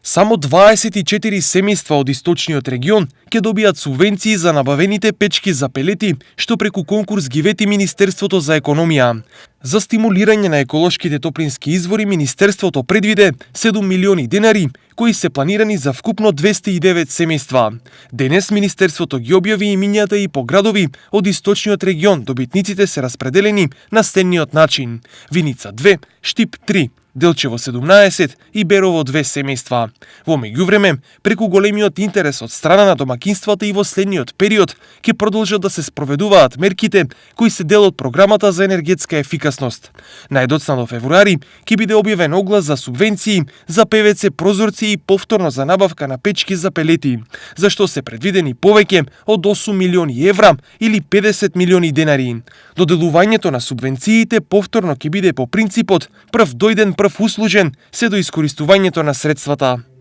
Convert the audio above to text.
Само 24 семејства од источниот регион ќе добијат субвенции за набавените печки за пелети, што преку конкурс ги вети Министерството за економија. За стимулирање на еколошките топлински извори, Министерството предвиде 7 милиони денари, кои се планирани за вкупно 209 семејства. Денес Министерството ги објави имињата и по градови од источниот регион. Добитниците се распределени на следниот начин: Виница 2, Штип 3, Делчево 17 и Берово 2 семејства. Во меѓувреме, преку големиот интерес од страна на домакинствата и во следниот период ќе продолжат да се спроведуваат мерките кои се дел од програмата за енергетска ефикасност. Најдоцна до февруари ќе биде објавен оглас за субвенции за ПВЦ прозорци и повторно за набавка на печки за пелети, за што се предвидени повеќе од 8 милиони евра или 50 милиони денари. Доделувањето на субвенциите повторно ќе биде по принципот прв дојден прв услужен, се до искористувањето на средствата.